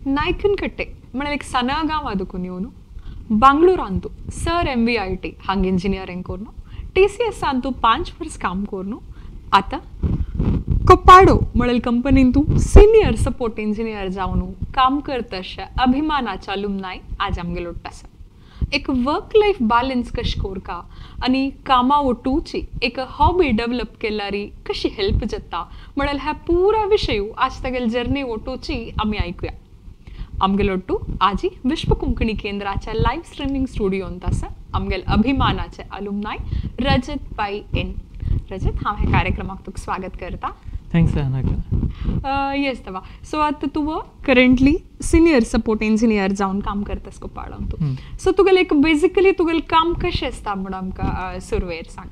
नायकनकट्टे म्हळ्यार एक सना गांव आदुकून येवन बांगळुरांतू सर MVIT हांग इंजिनियरींग करून TCS आंतू 5 वर्स काम करून आतां कोपाडो म्हळेल कंपनीन तूं सिनियर सपोर्ट इंजिनियर जावन काम करतशे अभिमानाच्या लुमनाय आज आमगेलो आसा. एक वर्क लायफ बॅलन्स कशें कोरका आनी कामा ओटूची एक हॉबी डेव्हलप केल्यारी कशी हेल्प जाता म्हळ्यार ह्या पुरा विशय आज तागेले जर्नी ओटूची आमी आयकुया. आमगेलो ओट्टू आजी विश्व कोंकणी केंद्राच्या लायव्ह स्ट्रिमींग स्टुडियोंत आसा आमगेल अभिमानाचे अलुमनाय रजत पाई एन. रजत, हांव ह्या कार्यक्रमाक तुका स्वागत करता. Thanks अनाका. येस तवा. सो आतां तूं करंटली सिनियर सपोर्ट इंजिनियर जावन काम करतास कोपाडान तूं. सो तुगेलें एक बेजिकली तुगेलें काम कशें आसता म्हूण आमकां सुरवेर सांग.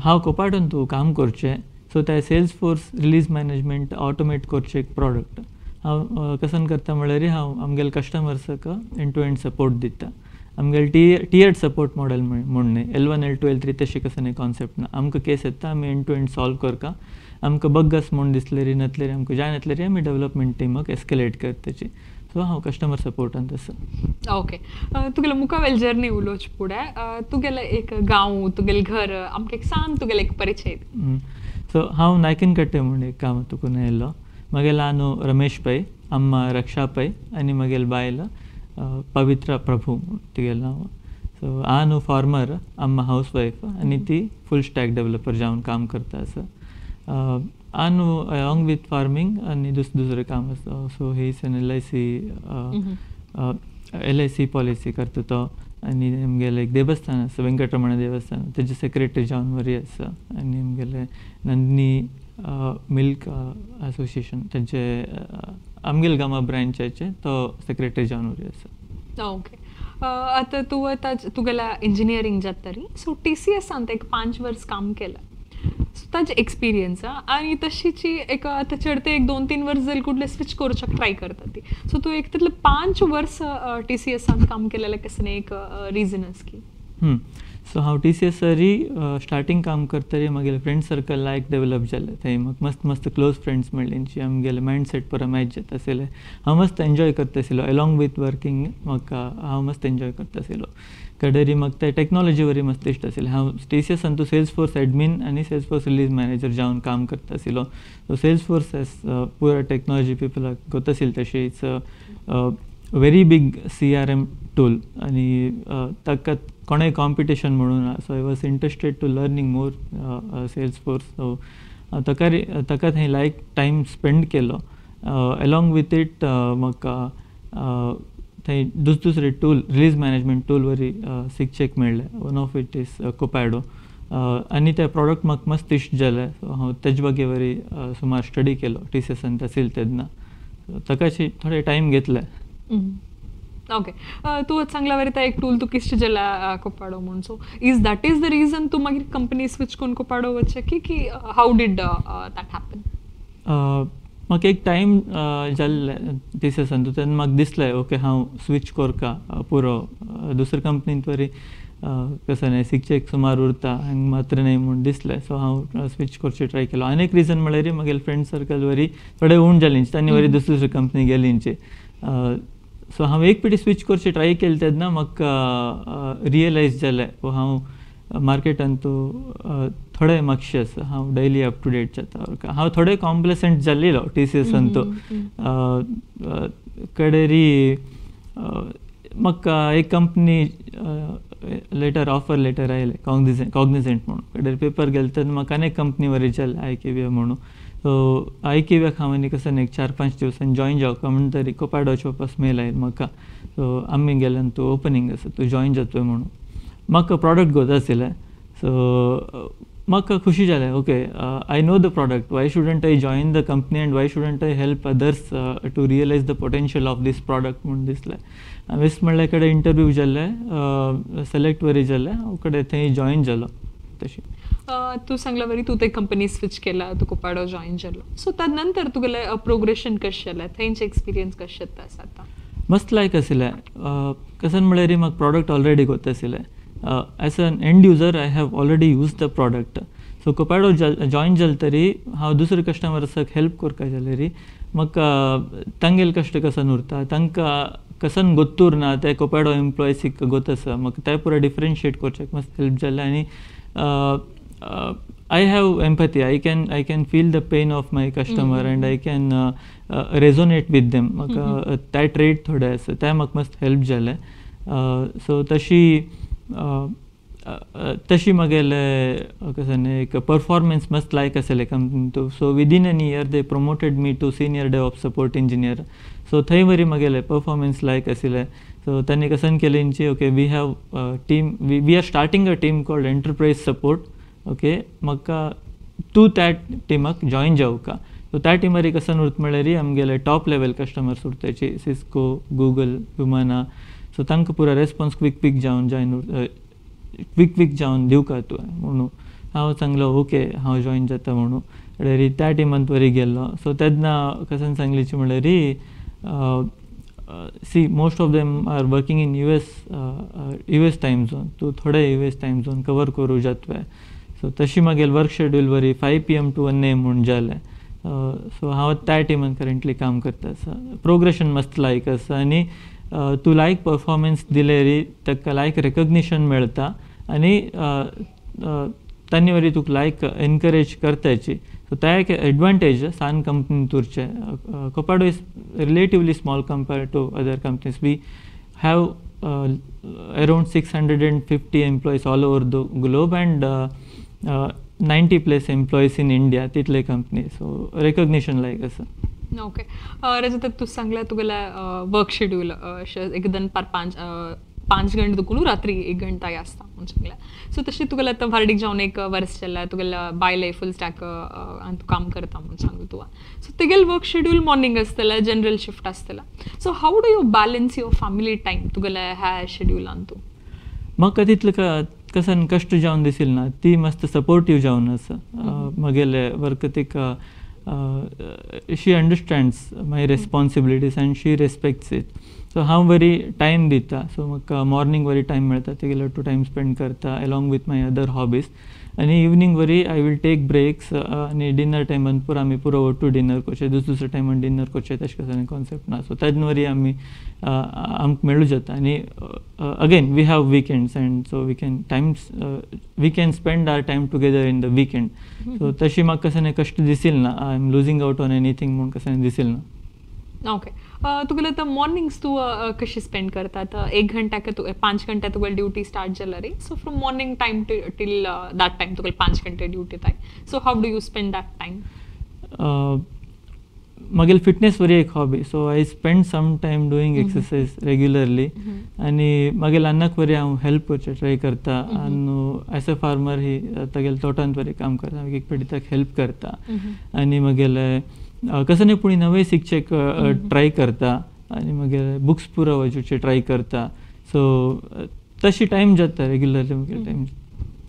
हांव कोपाडून तूं काम करचें. सो ते sales force release management automate करचें एक प्रोडक्ट. हांव कसन करता म्हळ्यार हांव आमगेले कस्टमर्साक एंड टू एंड सपोर्ट दिता. आमगेले टियर्ड सपोर्ट मॉडल म्हूण न्ही, L1 L2 L3 तशें कसं कॉन्सेप्ट ना. आमकां केस येता आमी एंड टू एंड सॉल्व करता. आमकां बग आसा म्हूण दिसलेरी नतलेरी आमकां जाय नातलेरी आमी डेव्हलपमेंट टिमाक एस्केलेट करताची. सो हांव कस्टमर सपोर्टांत आसा. ओके, तुगेले मुखावेल जर्नी उलोवचे फुडें तुगेलें एक गांव, तुगेलें घर आमकां एक सांग, तुगेलें एक परिचय. सो हांव नायकनकट्टे म्हूण एक गांव तुकून आयिल्लो. म्हगेलो आनो रमेश पै, अम्मा रक्षा पै आनी म्हगेले बायल पवित्रा प्रभू तिगेलें नांव. सो आनो फार्मर, अम्मा हावस वायफ आनी ती फूल स्टॅक डेव्हलपर जावन काम करता आसा. आनो अलॉंग विथ फार्मींग आनी दुसरें काम आसा. So he is an LIC policy करता तो. आनी आमगेलें एक देवस्थान आसा, वेंकटरमण देवस्थान, तेजे सेक्रेटरी जावन वरी आसा. आनी आमगेलें नंदिनी मिल्क असोसिएशन तेजे आमगेले गांवा ब्रांचाचे तो सेक्रेटरी जावन वरी आसा. ओके, आतां तूं आतां तुगेलें इंजिनियरींग जाता री, सो TCS एक 5 वर्स काम केलां. सो ताजे एक्सपिरियन्स आनी तशीची एक आतां चडते एक 2-3 वर्स जाल्यार कुडले स्विच करूच्याक ट्राय करता ती. सो तूं एक तितले 5 वर्स TCS काम केलेलें कसलें एक रिजन आसा की? सो हांव TCS starting काम करतरी म्हगेलें फ्रेंड सर्कल लायक डेवलप जालें. थंय म्हाका मस्त मस्त क्लोज फ्रेंड्स मेळ्ळी, आमगेलें मायंड सेट पुरो मॅच जाता आशिल्लें. हांव मस्त एन्जॉय करता आशिल्लो अलॉंग विथ वर्किंग. म्हाका हांव मस्त एन्जॉय करता आशिल्लो. कडेरी म्हाका ते टॅक्नोलॉजी वरी मस्त इश्ट आशिल्लें. हांव TCS तूं सेल्स फोर्स एडमीन आनी सेल्स फोर्स रिलीज मॅनेजर जावन काम करता आशिल्लो. सो सेल्स फोर्स एस पुरा टॅक्नोलॉजी पिपलाक गोत आशिल्लें तशें it's very big CRM tool आनी ताका कोणें कॉम्पिटिशन म्हणून ना. So I was interested to learning more Salesforce. So ताका ताका थंय लायक टायम स्पेंड केलो. अलॉंग विथ it म्हाका थंय दुसरे टूल, रिलीज मॅनेजमेंट टूल वरी शिकचेक मेळ्ळें. One of it is Copado. आनी ते प्रोडक्ट म्हाका मस्त इश्ट जालें. सो हांव तेजे बागे वरी सुमार स्टडी केलो TCS आशिल्लें तेन्ना. ताका थोडे टायम घेतले. ओके, तूं सांगला वरी एक टूल तुका इश्ट जाला कोपाडो म्हूण. So is that is the reason तूं मागीर कंपनी स्विच करून कोपाडो वचचें की how did that happen? म्हाका एक टायम जाल्लें TCS तेन्ना म्हाका दिसलें ओके हांव स्विच कोरका पुरो दुसरे कंपनींत वरी कसं न्ही शिकचेक सुमार उरता हांगा मात्र न्ही म्हूण दिसलें. सो हांव स्विच करचें ट्राय केलो. आनी एक रिजन म्हळ्यार म्हगेले फ्रेंड सर्कल वरी थोडे उण जालीं, तांणी वरी दुसरी दुसरी कंपनी गेलींची. सो हांव एक पेटी स्विच करचें ट्राय केलें तेन्ना म्हाका रियलायज जालें हांव मार्केटांत थोडे मातशें आसा, हांव डेली अप टू डेट जाता. हांव थोडे कॉम्प्लेसंट जाल्लो TCS कडेरी म्हाका एक कंपनी लेटर ऑफर लेटर आयलें कॉग्निझंट म्हणून. कडेर पेपर गेले तेन्ना म्हाका आनी एक कंपनी वरी जालें IQVIA म्हणून. सो IQVIA हांव आनी कसं एक 4-5 दिवसांनी जॉयन जावका म्हण तरी कोपाडोचे वापस मेल आयलो म्हाका. सो आमी गेल्यान तूं ओपनींग आसा तूं जॉयन जातोय म्हणून. म्हाका प्रोडक्ट गोत आशिल्लें. सो म्हाका खुशी जालें okay I know the product, why shouldn't I join the company and why shouldn't I help others to realise the potential of this product म्हूण दिसलें. हांवें म्हणल्यार कडेन इंटरव्यू जाल्लें, सिलेक्ट वरी जालें, हांव कडेन थंय जॉयन जालो. तशें तूं सांगला बरी तूं ते कंपनी स्विच केला, तूं कोपाडो जॉयन जालो. सो नंतर तुगेलें प्रोग्रेशन कशें जालें, थंयचें एक्सपिरियन्स कशें आसा आतां? मस्त लायक आशिल्लें. कशें म्हणल्यार म्हाका प्रोडक्ट ऑलरेडी गोत आशिल्लें. As an end user I have already use the product. So कोपाडो जॉयन जाल तरी हांव दुसरे कस्टमर्साक हेल्प करता जाल्यार म्हाका तांगेले कश्ट कसन उरता, तांकां कसन गोत्तूर ना ते कोपाडो एम्प्लॉइजीक गोत आसा, म्हाका ते पुरा डिफरन्शिएट करच्याक मस्त हेल्प जालें. आनी I have empathy, I can feel the pain of my customer and I can resonate with them. म्हाका त्या ट्रेट थोडे आसा ते म्हाका मस्त हेल्प जालें. सो तशी तशी म्हगेले कशें न्ही एक परफॉर्मन्स मस्त लायक आसलें कंपनीन. So within an year they promoted me to senior DevOps support engineer. So थंय बरी म्हगेलें परफॉर्मन्स लायक आशिल्लें. सो तांणी कसन केलें, okay we have team, we are starting a team called enterprise support, okay म्हाका तूं त्या टिमाक जॉयन जावका. सो त्या टिमार कसन उरता म्हळ्यार आमगेले टॉप लेवल कस्टमर्स उरताची, सिस्को, गुगल, ह्युमना. सो तांकां पुरो रेस्पॉन्स क्विक क्विक जावन जॉयन क्विक क्विक जावन दिवका तुवें म्हणून हांव सांगलो ओके हांव जॉयन जाता म्हणून. म्हणल्यार त्या टिमान बरी गेल्लो. सो तेन्ना कसन सांगलीची म्हणल्यार see most of them are working in US time zone, तूं थोडे US time zone cover करूं जातवे. सो तशी मागीर वर्क शेड्यूल बरी 5 PM to 1 AM म्हूण जालें. सो हांव त्या टिमान करंटली काम करता आसा. प्रोग्रेशन मस्त लायक आसा आनी तूं लायक परफॉर्मन्स दिलेरी ताका लायक रेकग्निशन मेळटा आनी तांणी वरी तुका लायक एनकरेज करताची. सो त्या एक एडवांटेज सान company तुरचें. Copado is relatively small compare to other companies. We have around 650 employees all over the globe and 90+ employees in India, तितले कंपनी. सो रेकग्निशन लायक आसा. ओके रजत, तूं सांगला तुगेले वर्क शेड्यूल एक दनपार 5 घंटे दुखून रात्री 1 घंटा आसता म्हणून सांगला. सो तशी तुगेले आतां व्हार्डीक जावन एक वर्स जालें, तुगेले बायले फूल स्टॅक तूं काम करता म्हणून सांगला तुका. सो तुगेले वर्क शेड्यूल मॉर्निंग आसतलें, जनरल शिफ्ट आसतलें. So how do you balance your family time तुगेले ह्या शेड्युलान तूं? म्हाका तितलें कसन कश्ट जावन दिसील ना, ती मस्त सपोर्टीव जावन आसा म्हगेले वर्क. तिका she understands my responsibilities and she respects it. So हांव बरी टायम दिता. सो म्हाका मॉर्निंग बरी टायम मेळटा तेगेले टू टायम स्पेंड करता along with my other hobbies. आनी इवनींग बरी I will take breaks आनी डिनर टायमान पुरो आमी पुरो टू डिनर करचें, दुसऱ्या टायमान डिनर करचें तशें कसलें कॉन्सेप्ट ना. सो तेन्ना वरी आमी आमकां मेळूं जाता. आनी again we have weekends and so we can times we can spend our time together in the weekend. So तशी म्हाका कसलें कश्ट दिसील ना, I am losing out on anything म्हूण कसलें दिसील ना. ओके तुगेले आतां मॉर्निंग्स तूं कशी स्पेंड करता? 1 घंटा का तूं 5 घंटा तुगेले ड्युटी स्टार्ट जाला रे, so from morning time till that time तुगेले 5 घंटे ड्युटी ताय. So how do you spend that time? म्हगेले फिटनेस बरी एक hobby. So I spend some time doing exercise regularly आनी म्हगेले अन्नाक बरी हांव हेल्प करचें ट्राय करता. आनी एज अ फार्मर ही तागेले तोटांत बरी काम करता, एक पेटी ताका हेल्प करता. आनी म्हगेले कसं न्ही पूण नवें शिकचें ट्राय करता आनी मागीर बुक्स पुरो वाचूचे ट्राय करता. सो तशी टायम जाता रेग्युलरली मागीर टायम.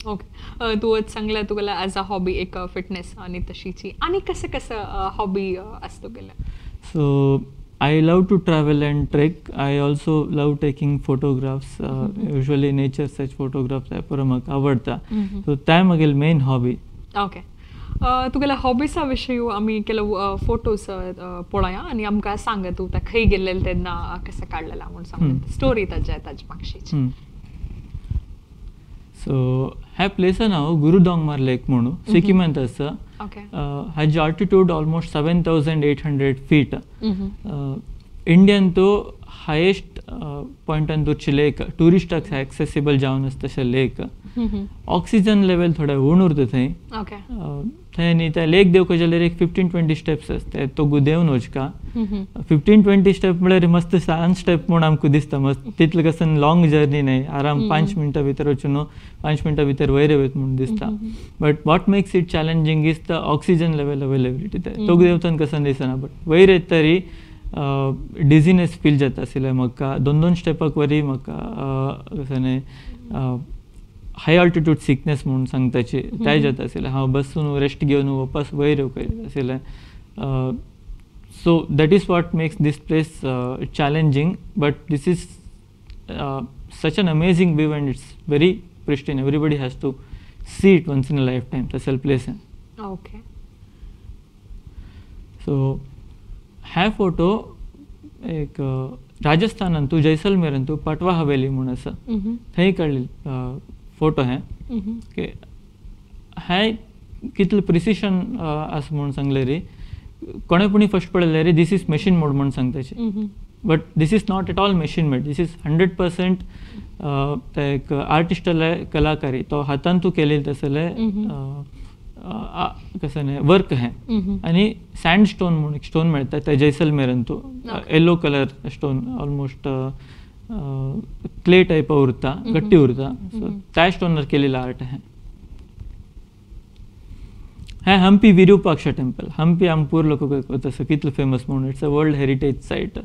ओके तूं सांगलें तुगेले एज अ हॉबी एक फिटनेस आनी तशीची, आनी कसं कसं हॉबी आसा तुगेलें? So I love to travel and trek. I also love taking photographs, usually nature such photographs पुरो म्हाका आवडटा. सो ते म्हगेले मेन हॉबी. ओके तुगेल्या हॉबिसा विशयी आमी ಕೆಲವು फोटोज पळोवया आनी आमकां सांग तूं खंय गेल्लें तेन्ना कशें काडलेलें म्हूण सांग, स्टोरी ताजे ताजे मागशीची. सो ह्या प्लेसा नांव गुरुडोंगमार लेक म्हणून सिक्किमांत आसा. हाजी altitude almost 7800 feet. Indian तो हायेस्ट पॉयंटान दवरचे लेक, ट्युरिस्टाक एक्सेसिबल जावन आसा तशें लेक. ऑक्सिजन लेवल थोडें उण उरता थंय. थंय आनी त्या लेक देंवका जाल्यार एक 15-20 स्टेप्स आसता, तो देंवन वचका. 15-20 स्टेप म्हळ्यार मस्त सान स्टेप म्हूण आमकां दिसता, मस्त तितलें कसन लॉंग जर्नी न्हय, आराम 5 मिनटां भितर वचून 5 मिनटां भितर वयर वयता म्हूण दिसता. But what makes it challenging is the oxygen level availability. तो देंवतना कसन दिसना, बट वयर येता तरी डिझिनेस फील जाता आशिल्लें म्हाका. 2-2 स्टेपाक वरी म्हाका कशें न्हय हाय ऑल्टिट्यूड सिकनेस म्हूण सांगताची तें जाता आशिल्लें. हांव बसून रेस्ट घेवन वापस वयर येवपाक जाता आशिल्लें. So that is what makes this place challenging, but this is such an amazing view and it's very pristine. Everybody has to see it once in a life time तसले प्लेस. ओके. सो हे photo एक राजस्थानांतू जैसलमेरांतू पटवा हवेली म्हूण आसा थंय काडलेली photo. हे okay, हे कितले प्रिसिशन आसा म्हूण सांगलें रे, कोणे पुणी फर्स्ट पळयलें रे this is machine mode म्हूण सांगताचे, but this is not at all machine made. This is 100% ते एक आर्टिस्टले कलाकारी तो हातान तूं केलेले तसले कसं न्ही वर्क हें. आनी सँड स्टोन म्हूण एक स्टोन मेळटा ते जैसलमेरांतू, yellow colour stone, almost clay type उरता, गट्टी उरता, सो त्या स्टोनार केलेलं आर्ट हें. हें हम्पी विरुपाक्ष टेम्पल. हम्पी आम पूर लोक तसो कितलो फेमस म्हणून, it's a world heritage site.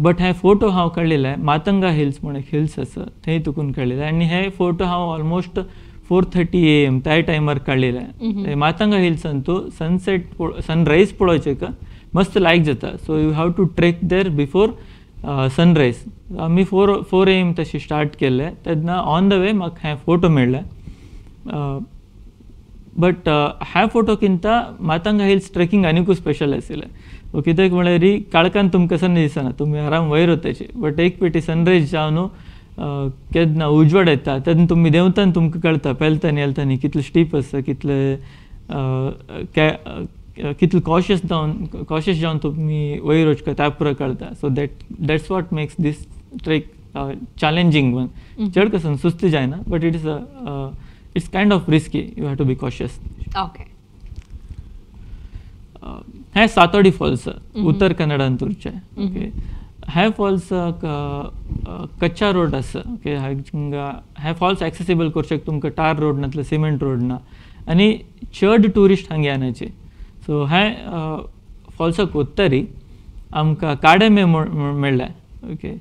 But हे फोटो हांव काडलेले मातंगा हिल्स म्हूण एक हिल्स आसा थंय तुकून काडलेले, आनी हे फोटो हांव ऑलमोस्ट 4:30 AM त्या टायमार काडलेले. मातंगा हिल्सांतू सनसेट सनरायज पळोवचें का मस्त लायक जाता, so you have to trek there before sunrise. आमी 4 AM तशी स्टार्ट केल्ले तेन्ना ऑन the way म्हाका हे फोटो मेळ्ळे. बट ह्या फोटोकिंत मातंगा हिल्स ट्रेकिंग आनीकूय स्पेशल आशिल्लें. कित्याक म्हळ्यार काळखान तुमकां कसं दिसना, तुमी आराम वयर वताचे, बट एक पेटी सनरायज जावन केन्ना उजवाड येता तेन्ना तुमी देंवतान तुमकां कळटा पेलतानी येलतानी कितले स्टीप आसा, कितले कितले कॉशियस जावन तुमी वयर वचका त्या पुरो कळटा. So that's what makes this trek challenging one. चड कसं सुस्त जायना, but it is a it's kind of risky, you have to be cautious. Okay. हे सातोडी फॉल्स उत्तर कन्नडांत उरचे. ओके, हे फॉल्स कच्चा रोड आसा. ओके, हे फॉल्स एक्सेसिबल करचेक तुमकां टार रोड नातले सिमेंट रोड ना, आनी चड ट्युरिस्ट हांगा येनाचे. सो हे फॉल्साक वतरी आमकां काडेमे मेळ्ळें. ओके,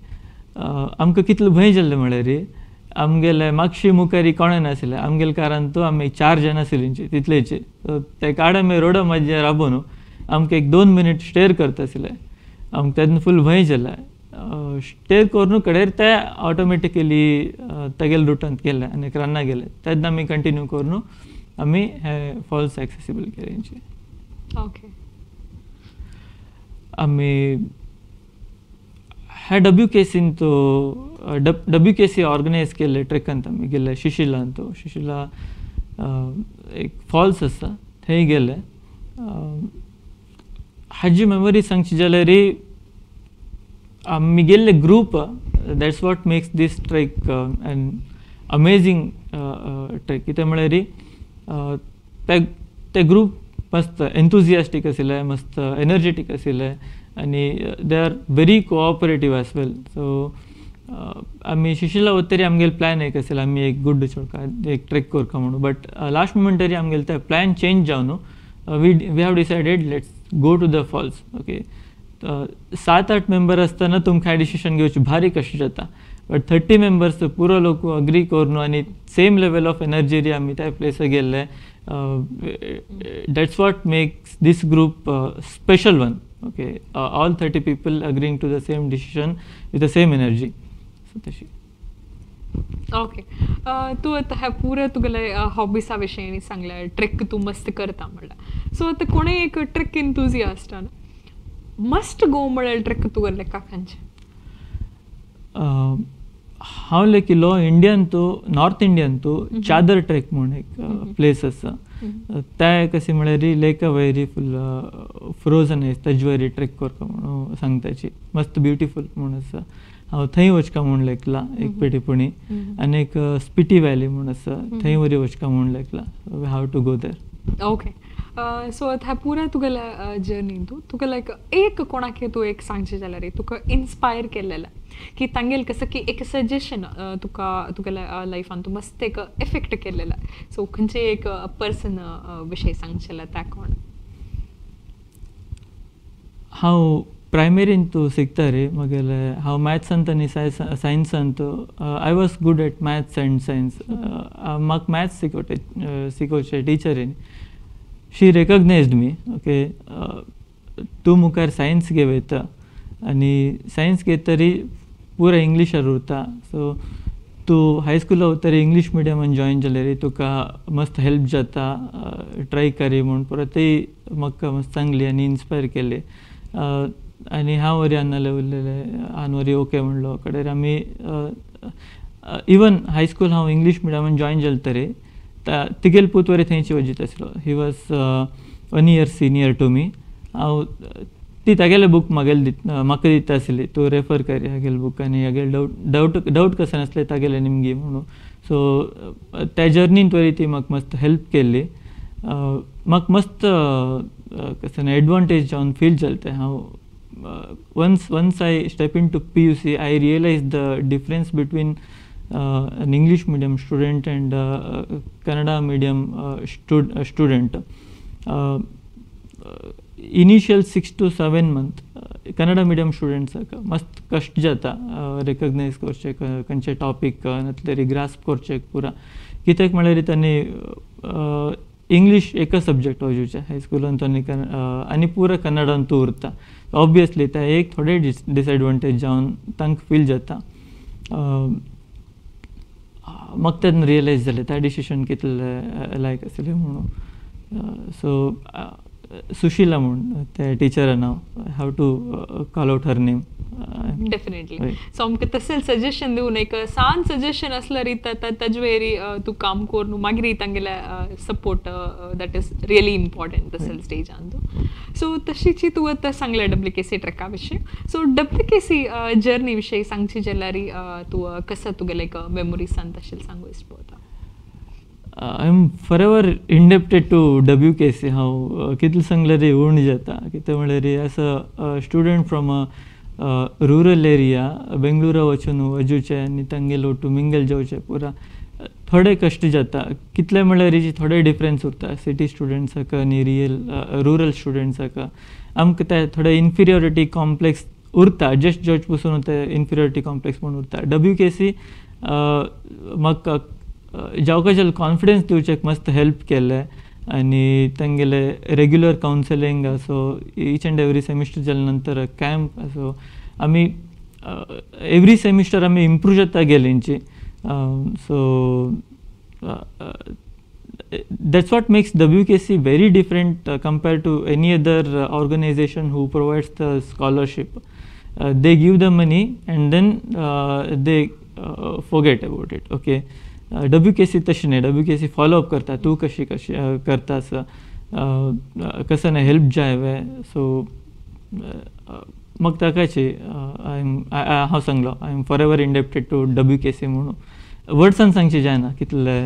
आमकां कितलो भंय जाल्लें म्हळ्यार आमगेले मागशी मुखारी कोणें नाशिल्लें, आमगेले कारान तूं आमी 4 जाण आशिल्लीं तितलेचे. सो ते काडेमे रोडा मध्य राबोवन आमकां एक 2 मिनीट स्टेर करता आशिल्ले, आमकां तेन्ना फूल भंय जालें. स्टेर करून कडेर ते ऑटोमॅटिकली तेगेले रुटांत गेले आनी रान्ना गेले. तेन्ना आमी कंटिन्यू करून आमी हे फॉल्स एक्सेसिबल केले. ओके. आमी हे डब्ल्यू के सीन तो डब्ल्यू के सी ऑर्गनायज केल्ले ट्रेकांत आमी गेले शिशिलांत. शिशिला एक फॉल्स आसा थंय गेले. हाजी मेमोरी सांगची जाल्यार आमी गेल्ले group, that's what makes this trek an amazing trek. कितें म्हळ्यार ते ग्रूप मस्त एन्थुजियास्टीक आशिल्ले, मस्त एनर्जेटीक आशिल्ले, आनी they are very cooperative as well. So आमी शिशिला वतरी आमगेले प्लॅन एक आशिल्लो, आमी एक गुड्ड चोडका एक ट्रेक करता म्हणून, बट लास्ट मुमेंटरी आमगेले ते प्लॅन चेंज जावन we have decided let's go to the falls. Okay, 7-8 member आसतना तुमकां डिसिशन घेवचें भारी कश्ट जाता, बट 30 मेंबर्स पुरो लोक अग्री करून आनी सेम लेवल ऑफ एनर्जी आमी त्या प्लेसाक गेल्ले. That's what makes this group special one. Okay, all 30 people agreeing to the same decision with the same energy. So तशी. ओके, तूं आतां हें पुरो तुगेले हॉबिसा विशयी सांगलें, ट्रेक तूं मस्त करता म्हणल्यार. सो आतां कोणूय एक ट्रेक एन्थुजियास्ट मस्ट गो म्हळ्यार ट्रेक तुगेले लेखा खंयचें? हांव लेखिल्लो इंडियन तूं नॉर्थ इंडियन तूं चादर ट्रेक म्हूण एक प्लेस आसा. त्या कशें म्हळ्यार लेका वयरी फूल फ्रोजन आयस ताजे वयरी ट्रेक करपा म्हणून सांगताची, मस्त ब्युटिफूल म्हूण आसा. हांव थंय वचका म्हूण लेखला एक पेटी पुणी, आनी एक स्पिटी व्हॅली म्हूण आसा थंय वरी वचका म्हूण लेखला. We have to go there. Okay, so आतां पुरा तुगेल्या जर्नीन तूं तुका लायक एक कोणाक तूं एक सांगचें जाल्यार तुका इन्स्पायर केल्लें की तांगेलें कसं की एक सजेशन तुका तुगेल्या लायफान तूं मस्त एक इफेक्ट केल्लें, सो खंयचें एक पर्सन विशय सांगचें जाल्यार त्या कोण? हांव प्रायमरीन तूं शिकता रे म्हगेले हांव मॅथ्सांत आनी सायन्सांत I was good at maths and science. म्हाका मॅथ्स शिकोवचे टिचरीन, शी रेकग्नायज्ड मी. ओके, तूं मुखार सायन्स घे वयता आनी सायन्स घेत तरी पुरा इंग्लिशार उरता, सो तूं हायस्कुला वतरी इंग्लीश मिडियमान जॉयन जालें तुका मस्त हेल्प जाता, ट्राय करी म्हूण परत ती म्हाका मस्त सांगली आनी इन्स्पायर केली. आनी हांव वरी अन्नाले उरलेलें, हांव वरी ओके म्हणलो. कडेर आमी इवन हायस्कूल हांव इंग्लीश मिडियमान जॉयन जालें तरी तिगेल पूत वरी थंयची वजीत आसलो. He was 1 year senior to me. हांव ती तागेले बूक म्हागेले म्हाका दिता आसली, तूं रेफर कर हागेले बूक आनी हागेले डावट डावट डावट कसो नासले तागेले निमगी म्हणून. सो त्या जर्नीन वरी ती म्हाका मस्त हेल्प केल्ली. म्हाका मस्त कसं एडवांटेज जावन फील जालें तें. हांव once I step into PUC, I realize the difference between an English medium student and Kannada medium student. Initial 6 to 7 month Kannada medium स्टुडंट्साक मस्त कश्ट जाता रेकग्नायज करचें खंयचे टॉपीक नातल्यार ग्रास्प करचें पुरा. कित्याक म्हळ्यार तांणी इंग्लीश एकच सब्जेक्ट वजुचे हायस्कुलान तो आनी पुरा कन्नडान तूं उरता. ऑब्वियसली ते एक थोडे डिसएडवांटेज जावन तांकां फील जाता. म्हाका तेन्ना रियलायज जालें त्या डिसिशन कितलें लायक आसलें म्हणून. सो सुशीला म्हूण त्या टिचरा नांव, I have to call out her name. Definitely. So आमकां तशें सजेशन दिवन एक सान सजेशन आसल्यार ताजे तूं काम करून मागीर तांगेले support that is really important तसले स्टेजान तूं. सो तशीची तूं आतां सांगलें WKC ट्रॅका विशीं. सो WKC journey विशीं सांगची जाल्यार तूं कसो तुगेले एक मेमोरीसान तशें सांगू पळोवता. I am forever indebted to WKC. हांव कितलें सांगल्यार उण जाता. कितें म्हळ्यार as a student from a rural area बेंगळुरा वचून वजुचें आनी तांगेलो टू मिंगल जावचें पुरा थोडे कश्ट जाता. कितले म्हळ्यार थोडे डिफरन्स उरता सिटी स्टुडंट्साक आनी रियल रुरल स्टुडंट्साक. आमकां ते थोडे इन्फिरियोरिटी कॉम्प्लेक्स उरता, जस्ट जज पसून ते इन्फिरियोरिटी कॉम्प्लेक्स म्हूण उरता. WKC म्हाका जावका जाल्यार कॉन्फिडन्स दिवचें मस्त हेल्प केलें आनी तांगेले रेग्युलर कावन्सिलींग असो ईच एंड एवरी सेमिस्टर जाल्या नंतर कॅम्प असो आमी एवरी सेमिस्टर आमी इम्प्रूव जाता गेलींची. So that's what makes WKC very different compared to any other organization who provides the scholarship. They give the money and then they forget about it. Okay. WKC तशें न्हय, WKC follow up करता, तूं कशी कशी करता आसा, कसं न्हय हेल्प जाय वे. सो म्हाका ताकाची हांव सांगलो I am forever indebted to WKC म्हणून. वर्ड्सान सांगचें जायना कितले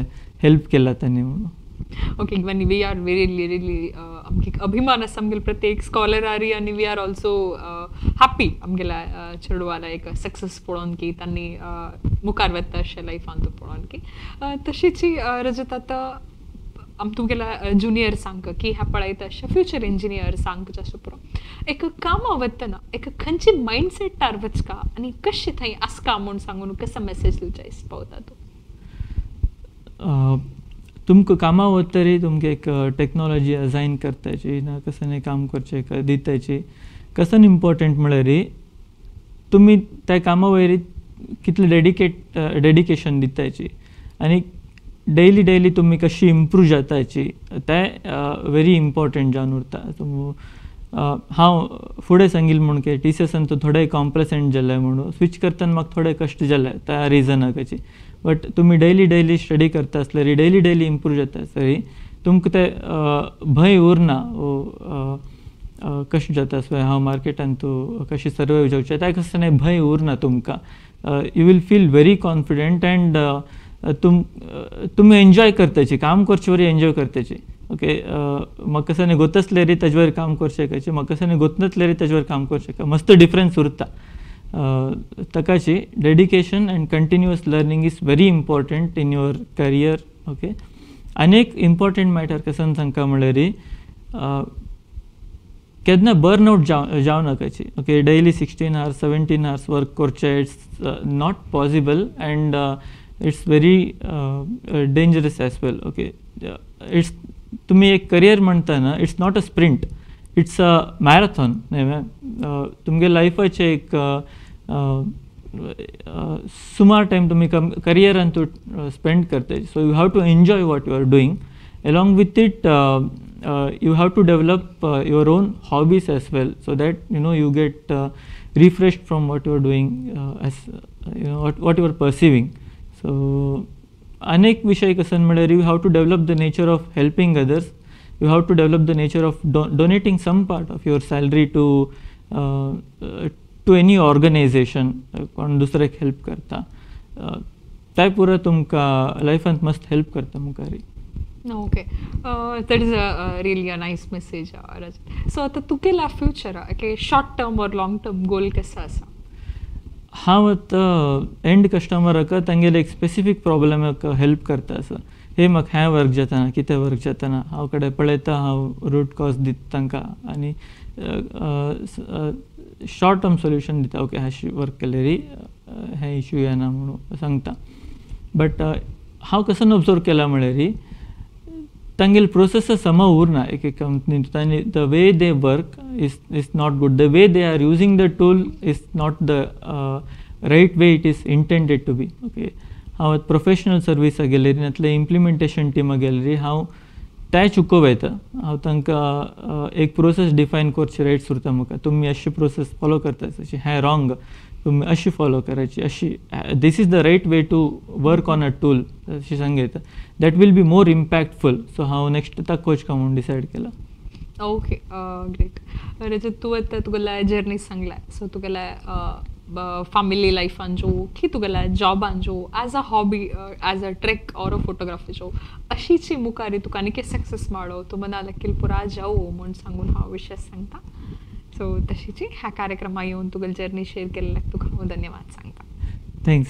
हेल्प केला तांणी म्हणून. Okay, when we are very really आमकां अभिमान आसा आमगेले प्रत्येक स्कॉलरारी आनी we are also happy आमगेल्या चेडवाला एक सक्सेस पळोवन की तांणी मुखार वता अशें लायफान तूं पळोवन की. तशीच रजत आतां आम तुगेल्या ज्युनियर्सांक की ह्या पळयता अशें फ्युचर इंजिनियर्सांक जशें पुरो एक कामां वतना एक खंयची मायंडसेटार वचका आनी कशें थंय आसका म्हूण सांगून कसो मेसेज दिवच्या पावता तूं? तुमकां कामां वतरी तुमकां एक टॅक्नोलॉजी असायन करताची ना कसं काम करचें दिताची कसन इम्पॉर्टंट म्हळ्यार तुमी त्या कामा वयर कितलें डेडिकेशन दिताची आनी डेली डेली तुमी कशी इम्प्रूव जाताची तें व्हेरी इम्पॉर्टंट जावन उरता. हांव फुडें सांगील म्हूण की TCSान तूं थोडे कॉम्प्लेसंट जालें म्हणून स्विच करतना म्हाका थोडे कश्ट जाले त्या रिजनाकाची. बट तुमी डेली डेली स्टडी करता आसल्यार डेली डेली इम्प्रूव जाता आसतरी तुमकां तें भंय उरना कशें जाता आसलें हांव मार्केटान तूं कशें सर्वायव जावचें त्या कसलें भंय उरना तुमकां. You will feel very confident and तुमी एन्जॉय करताची, काम करचे वरी एन्जॉय करताची. ओके, म्हाका कसानी गोतसलें री ताजे वयर काम करचें कांय म्हाका कसानी गोतनतलें री ताजे वयर काम करचें काय मस्त डिफरन्स उरता. ताकाची dedication and continuous learning is very important in your career. Okay, आनी एक इम्पॉर्टंट मॅटर कसन सांगता म्हळ्यार केन्ना बर्न आउट जावं नाकाची. Okay, daily 16 hours 17 hours work करचें it's not possible and it's very dangerous as well. Okay, it's तुमी एक करियर म्हणटा ना, it's not a sprint, it's a marathon. न्हय तुमगे लायफाचें एक सुमार टायम तुमी करियरान तूं स्पेंड करताय, so you have to enjoy what you are doing. Along with it you have to develop your own hobbies as well, so that you know you get refreshed from what you are doing, as you know what you are perceiving. So अनेक विशय कसन म्हळ्यार you have to develop the nature of helping others, you have to develop the nature of donating some part of your salary to any organization, कोण दुसऱ्याक help करता ते पुरो तुमकां लायफांत मस्त हेल्प करता मुखार. Okay, that is a really a nice message Rajat. So आतां तुगेल्या फ्युचरा okay short term or long term goal कसो आसा? हांव आतां एंड कस्टमराक तांगेले एक स्पेसिफीक प्रॉब्लमाक हेल्प करता आसा. हे म्हाका हें वर्क जाताना, कितें वर्क जाताना हांव कडेन पळयता, हांव रूट कॉज दिता तांकां आनी शॉर्ट टर्म सोल्युशन दिता. ओके अशी वर्क केल्यार हें इशू येना म्हणून सांगता. बट हांव कसन ऑब्जर्व केला म्हळ्यार तांगेले प्रोसेस समा उरना एक एक company. The way they work is not good, the way they are using the tool is not the right way it is intended to be. Okay हांव आतां प्रोफेशनल सर्विसा गेलेरी नातल्यार इम्प्लिमेंटेशन टिमा गेलेरी हांव ते चुको वयता. हांव तांकां एक प्रोसेस डिफायन करची रायट्स उरता म्हाका, तुमी अशी प्रोसेस फॉलो करता अशी हें रॉंग, तुमी अशी फॉलो करायची अशी, this is the right way to work on a tool अशी सांगयता. That will be more impactful. So हांव नेक्स्ट ताका वचका म्हणून डिसायड केला. ओके ग्रेट रजत, तूं आतां तुगेल्या जर्नी सांगलाय, सो तुगेल्या फॅमिली लायफान जो की तुगेल्या जॉबान जो as a hobby as a trek or a photography जो अशीची मुखार तुका आनी सक्सेस मेळो, तूं मना पुरा जावं म्हूण सांगून हांव विशेश सांगता. सो तशीची ह्या कार्यक्रमा येवन तुगेली जर्नी शेअर केल्ल्याक तुका हांव धन्यवाद सांगता. Thanks.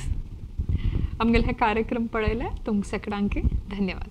आमगेले हे कार्यक्रम पळयले तुमकां सगळ्यांक धन्यवाद.